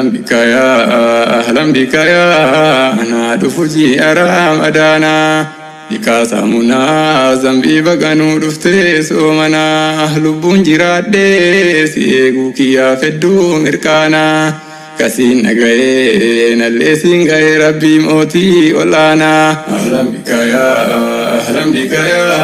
Ahlan bika yaa ahlan bika yaa anaa dhufu ji'a Ramadaanaa. Dhiqaa saamunaa zambii baqanuu dhuftee soomanaa lubbuun jiraadhee si eeguu kiyyaaf hedduu mirqaanaa. Kasiin naga'ee nallee siin ga'ee rabbii mootii ol'aanaa. Ahlan bika yaa ahlan bika yaa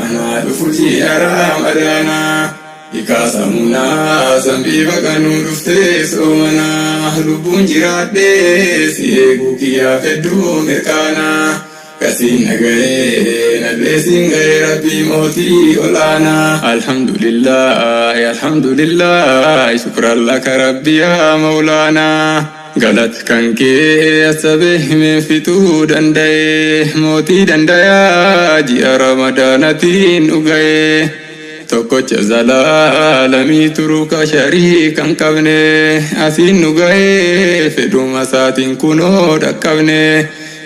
anaa dhufu ji'a Ramadaanaa. Dhiqaa saamunaa zambii baqanuu dhuftee soomanaa lubbuun jiraadhee si eeguu kiyyaaf hedduu mirqaanaa. Kasiin naga'ee nallee siin ga'ee rabbii mootii ol'aanaa. Alhamdulillah alhamdulillah shukran laka rabbi yaa mawlaanaa. Galata kan kee asabee himeen fixuu danda'ee mootii dandayaa ji'a Ramadaanatiin dhuga'ee. Tokkocha zalaalamii turuu ka sharii kan qabne asiin nu ga'ee fedhuma isaatiin kunoo dhaqqabne.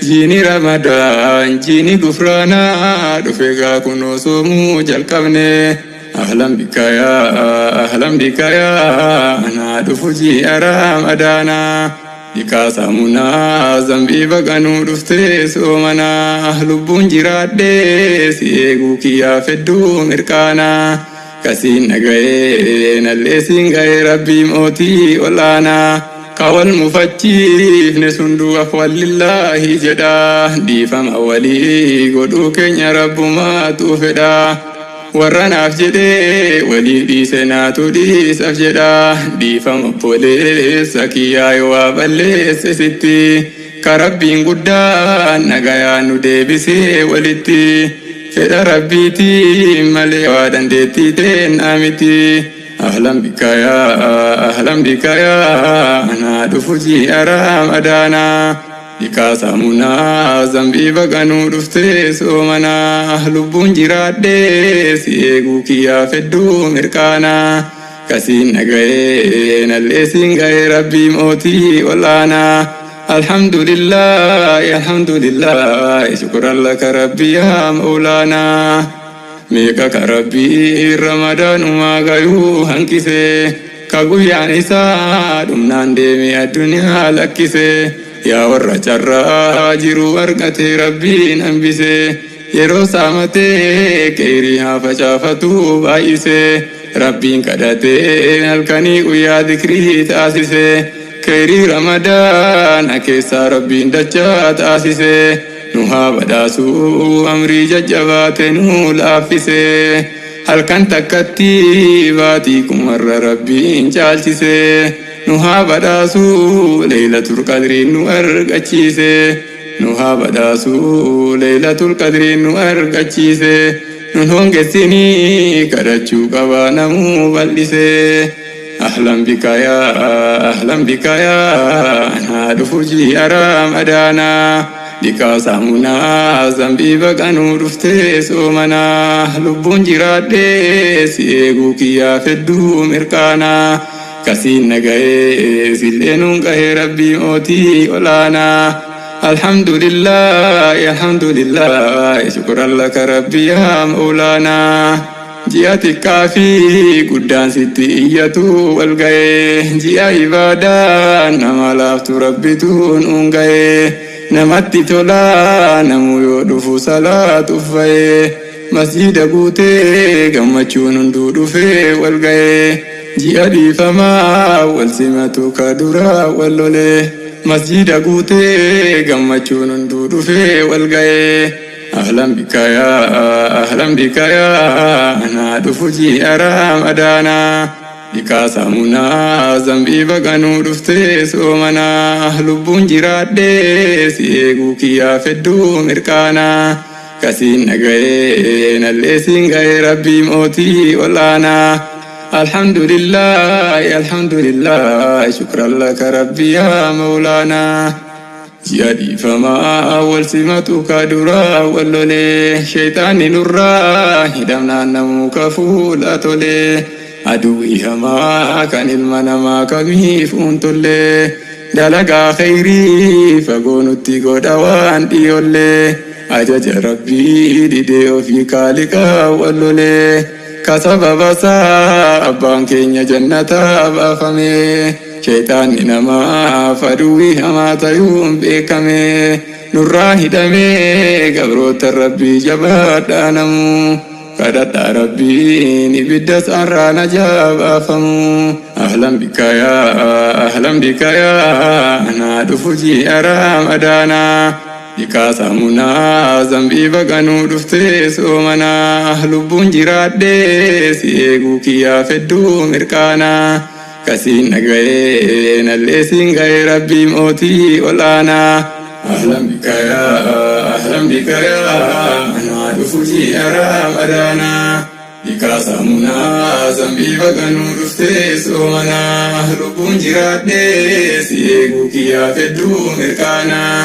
Jiini Ramadaan jiini gufraanaa dhufe gaa kunoo soomuu jalqabne. Ahlan bika yaa ahlan bika yaa anaa dhufu ji'a Ramadaanaa. Dhiqaa saamunaa zambii baqanuu dhuftee soomanaa lubbuun jiraadhee si eeguu kiyyaaf hedduu mirqaanaa. Kasiin naga'ee nallee siin ga'ee rabbii mootii ol'aanaa. Kawal mufachiifne sunduu afwallillaahi jedha dhiifama walii godhuu keenya rabbumaatu fedha. Warra naaf jedhee walii dhiise naatu dhiisaf jedha dhiifama obboleessa kiyyaa yoo waa balleesse sitti ka rabbiin guddaan nagayaan nu deebisee walitti fedha rabbiitiin malee waa dandeettii teennaa miti. Ahlan bika yaa ahlan bika yaa anaa dhufu ji'a Ramadaanaa. Dhiqaa saamunaa zambii baqanuu dhuftee soomanaa lubbuun jiraadhee si eeguu kiyyaaf hedduu mirqaanaa. Kasiin naga'ee nallee siin ga'ee rabbii mootii ol'aanaa. Alhamdulillah alhamdulillah shukran laka rabbi yaa mawlaanaa. Meeqa ka rabbii Ramadaanumaa gayuu hanqisee ka guyyaan isaa dhumnaan deemee addunyaa lakkisee yaa warra carraa jiru argatee rabbiin hambisee yeroo saamatee qeerii haa facaafatu baay'isee rabbiin kadhatee halkanii guyyaa zikrii taasisee qeerii Ramadaana keessaa rabbiin dachaa taasisee nu haa badhaasuu amrii jajjabaate nu laaffisee halkan takkatti baatii kumarra rabbiin caalchisee nu haa badhaasuu leeylatul qadriin nu argachiisee nu haa badhaasuu leeylatul qadriin nu argachiisee nun hongessinii kadhachuu qabaa namuu bal'isee. Ahlan bika yaa ahlan bika yaa anaa dhufu ji'a Ramadaanaa. Dhiqaa saamunaa zambii baqanuu dhuftee soomanaa lubbuun jiraadhee si eeguu kiyyaaf hedduu mirqaanaa. Kasiin naga'ee sillee nuun gahee rabbii mootii ol'aanaa. Alhamdulillah alhamdulillah shukran laka rabbi yaa mawlaanaa. Ji'a xiqqaa fi guddaan sitti iyyatu wal ga'ee ji'a ibaadaa nama laaftu rabbitu nuun ga'ee namatti tolaa namuu yoo dhufu salaatuuf ba'ee masjiida guutee gammachuun hunduu dhufee wal ga'ee ji'a dhiifamaa wal simatu ka duraa wal lolee masjiida guutee gammachuun hunduu dhufee wal ga'ee. Ahlan bika yaa ahlan bika yaa anaa dhufu ji'a Ramadaanaa. Dhiqaa saamunaa zambii baqanuu dhuftee soomanaa lubbuun jiraadhee si eeguu kiyyaaf hedduu mirqaanaa. Kasiin naga'ee nallee siin ga'ee rabbii mootii ol'aanaa. Alhamdulillah alhamdulillah shukran laka rabbi yaa mawlaanaa. Ji'a dhiifamaa wal simatu ka duraa wal lolee sheeyxaanni nurraa hidhamnaan namuu ka fuula tolee aduwwii hamaa kan ilma namaa kamiif untollee dalagaa kheyrii fagoo nutti godha waan dhiyoollee ajaja rabbii didee ofii kaaliqaa wal lolee ka sababa isaa abbaan keenya jannataa baafame. Shayxaanni namaaf aduwwii hamaa tayuun beekame. Nurraa hidhamee gabroota Rabbii jabaadhaa namuu. Kadhadhaa Rabbiin ibidda isaarraa najaa baafamu. Ahlan bika yaa ahlan bika yaa anaa dhufu ji'a Ramadaanaa. Dhiqaa saamunaa zambii baqanuu dhuftee soomanaa. Lubbuun jiraadhee si eeguu kiyyaaf hedduu mirqaanaa. Kasiin dhaga'ee nallee siin ga'ee Rabbii mootii ol'aanaa. Ahlan bika yaa ahlan bika yaa anaa dhufu ji'a Ramadaanaa. Dhiqaa saamunaa zambii baqanuu dhuftee soomanaa. Lubbuun jiraadhee si eeguu kiyyaaf hedduu mirqaanaa.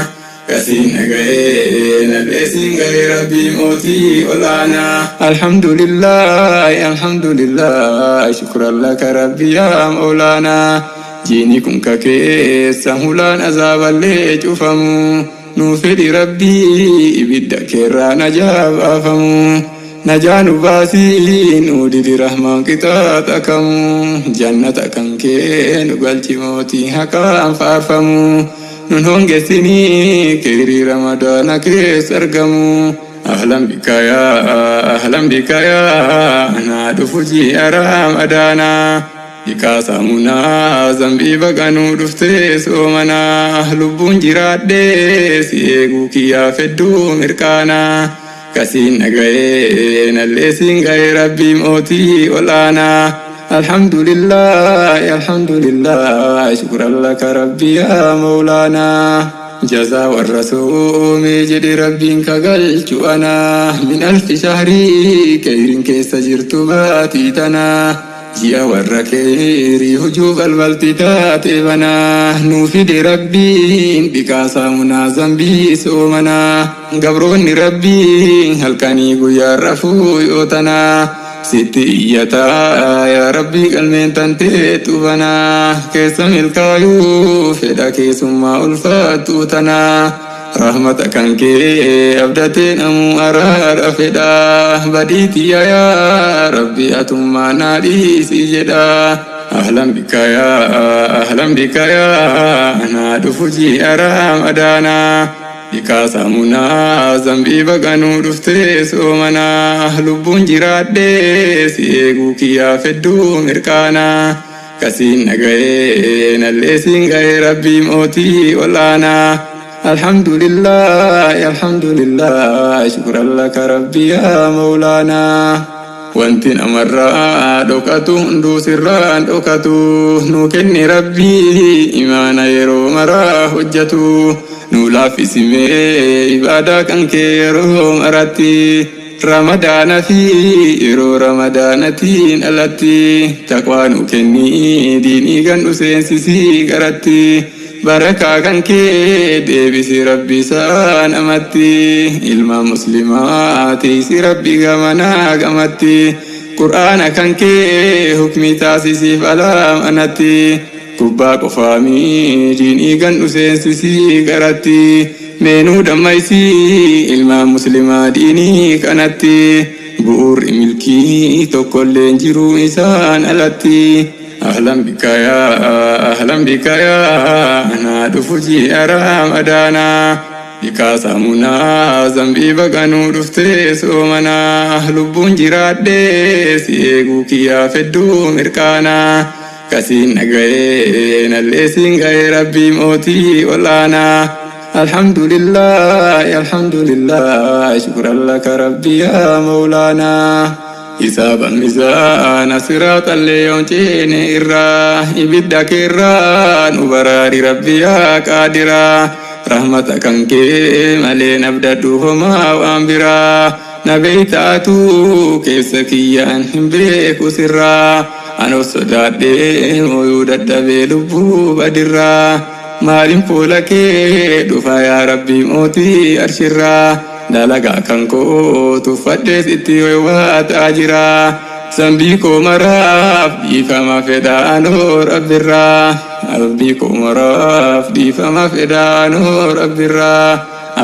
Kasiin dhaga'ee nallee siin ga'ee Rabbii mootii ol'aanaa. Alhamdulillah alhamdulillah shukran laka Rabbi yaa Mawlaanaa. Jiini kun ka keessa hulaan azaaballee cufamu. Nuu fedhi Rabbii ibidda keerraa najaa baafamu. Najaa nu baasii nuu didi rahmaan qixaaxa kamu. Jannata kan kee nu galchi mootii haqaan faarfamu. Nun hongessinii kheyrii Ramadaana keessa argamu. Ahlan bika yaa ahlan bika yaa anaa dhufu ji'a Ramadaanaa. Dhiqaa saamunaa zambii baqanuu dhuftee soomanaa. Lubbuun jiraadhee si eeguu kiyyaaf hedduu mirqaanaa. Kasiin dhaga'ee nallee siin ga'ee Rabbii mootii ol'aanaa. Alhamdulillah alhamdulillah shukran laka Rabbi yaa Mawlaanaa. Jazaa warra soomee jedhe Rabbiin ka galchu anaa. Min alfi shahrii kheyriin keessa jirtu baatii tanaa. Ji'a warra kheyrii hujuu balbalti taate banaa. Nuu fide Rabbiin dhiqaa saamunaa zambii soomanaa. Gabroonni Rabbiin halkanii guyyaa rafuu yoo tanaa. Sitti iyyataa yaa Rabbii galmeen tantee tubanaa. Keessa milkaayuu fedha keessummaa ulfaattuu tanaa. Rahmata kan kee abdatee namuu araara fedha. Badii tiyya yaa Rabbi atummaa naa dhiisi jedha. Ahlan bika yaa ahlan bika yaa anaa dhufu ji'a Ramadaanaa. Dhiqaa saamunaa zambii baqanuu dhuftee soomanaa. Lubbuun jiraadhee si eeguu kiyyaaf hedduu mirqaanaa. Kasiin dhaga'ee nallee siin ga'ee Rabbii mootii ol'aanaa. Alhamdulillah alhamdulillah shukran laka Rabbi yaa Mawlaanaa. Wanti namarraa dhokatu hunduu sirraan dhokatu. Nuu kenni Rabbii imaana yeroo maraa hojjetu. Nuu laaffisimee ibaadaa kan kee yeroo maratti. Ramadaana fi yeroo Ramadaanatiin alatti. Taqwaa nu kenni diinii gan nu seensisii garatti. Barakaa kan kee deebisi Rabbi isaa namatti. Ilma muslimaa tiisi Rabbi gamanaa gamatti. Qur'aana kan kee hukmii taasisiif alaamanatti. Kubbaa qofaamii diinii gan nu seensisii garatti. Meenuu dammaysii ilmaan muslimaa diinii kanatti. Bu'uurri milkii tokkolleen jiru isaan alatti. Ahlan bika yaa ahlan bika yaa anaa dhufu ji'a Ramadaanaa. Dhiqaa saamunaa zambii baqanuu dhuftee soomanaa. Lubbuun jiraadhee si eeguu kiyyaaf hedduu mirqaanaa. Kasiin dhaga'ee nallee siin ga'ee Rabbii mootii ol'aanaa. Alhamdulillah alhamdulillah shukran laka Rabbi yaa Mawlaanaa. Hisaaba mizaana siraaxallee yoon ceene irraa ibidda keerraa nu baraari Rabbi yaa qaadiraa. Rahmata kan kee malee nabdadhu homaa waan biraa. Na beeytaatu keessa kiyyaan hin beeku sirraa. Anoo sodaadhee mooyuu dadhabee lubbuu badirraa. Maaliin fuula kee dhufa yaa Rabbii mootii arshirraa. Dalagaa kan koo tuffadhee sitti waataa jira. Zambii koo maraaf dhiifama fedhaanoo Rabbirraa. Rabbii koo maraaf dhiifama fedhaanoo Rabbirraa.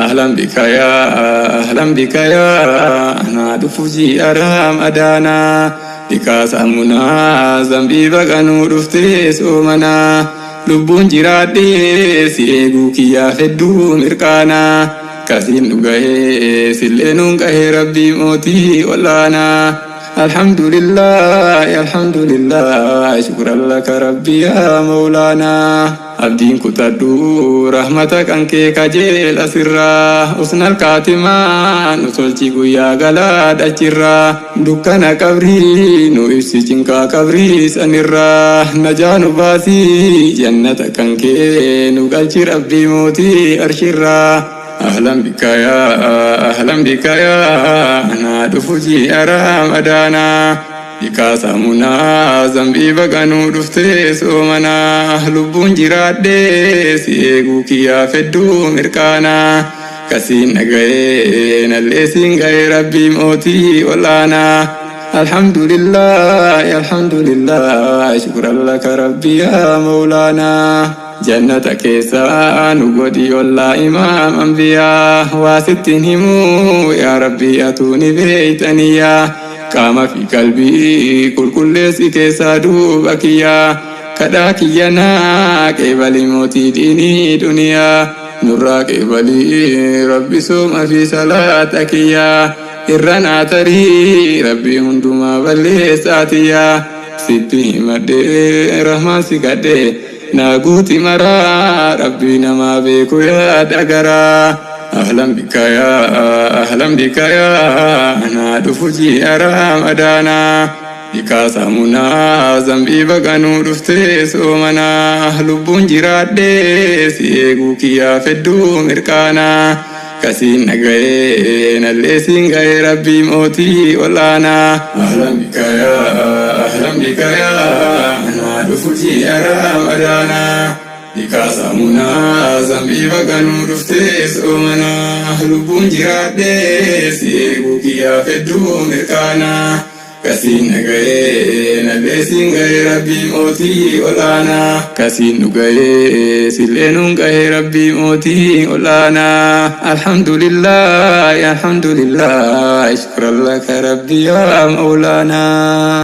Ahlan bika yaa ahlan bika yaa anaa dhufu ji'a Ramadaanaa. Dhiqaa saamunaa zambii baqanuu dhuftee soomanaa. Lubbuun jiraadhee si eeguu kiyyaaf hedduu mirqaanaa. Kasiin dhugahee sillee nuun gahee rabbii mootii olaanaa. Alhamdulillah, alhamdulillah, shukran laka rabbi yaa mawlaanaa. Abdiin kutadhu rahmata kan kee kajeela sirraa. Usnal kaatimaa nu tolchi guyyaa galaa dhachirraa. Dukkana qabrii nu ibsi cinqaa qabrii sanirraa. Najaa nu baasii jannata kan kee nu galchi rabbii mootii arshirraa. أهلا بك يا أهلا بك يا أنا دفجي رمضانا Dhiqaa saamunaa zambii baqanuu dhuftee soomanaa lubbuun jiraadhee si eeguu kiyyaaf hedduu mirqaanaa kasiin dhaga'ee nallee siin ga'ee rabbii mootii olaanaa. Alhamdulillah, alhamdulillah, shukran laka rabbi yaa mawlaanaa. Jannata keessaa nu godhi ollaa imaam anbiyaa waa sittiin himuu yaa rabbii atuu ni beeytaniyaa. Qaama fi qalbii qulqulleessi keessaa duuba kiyyaa kadhaa kiyyanaa qeebalii mootii diinii duniyaa nurraa qeebalii rabbi sooma fi salaata kiyyaa irra naa tarii rabbii hundumaa balleessaatiyyaa sitti himadhee rahmaan si kadhee naa guuti maraa rabbii namaa beeku yaada garaa. أهلا بك يا أهلا بك يا أنا دفجي رمضانا Dhiqaa saamunaa zambii baqanuu dhuftee soomanaa lubbuun jiraadhee si eeguu kiyyaaf hedduu mirqaanaa kasiin dhaga'ee nallee siin ga'ee rabbii mootii olaanaa. أهلا بك يا أهلا بك يا أنا دفجي رمضانا Dhiqaa saamunaa zambii baqanuu dhuftee soomanaa lubbuun jiraadhee si eeguu kiyyaaf hedduu mirqaanaa Kasiin dhaga'ee nallee siin ga'ee rabbii mootii olaanaa. Kasiin dhuga'ee sillee nuun ga'ee rabbii mootii olaanaa. Alhamdulillah, alhamdulillah, shukran laka rabbi yaa mawlaanaa.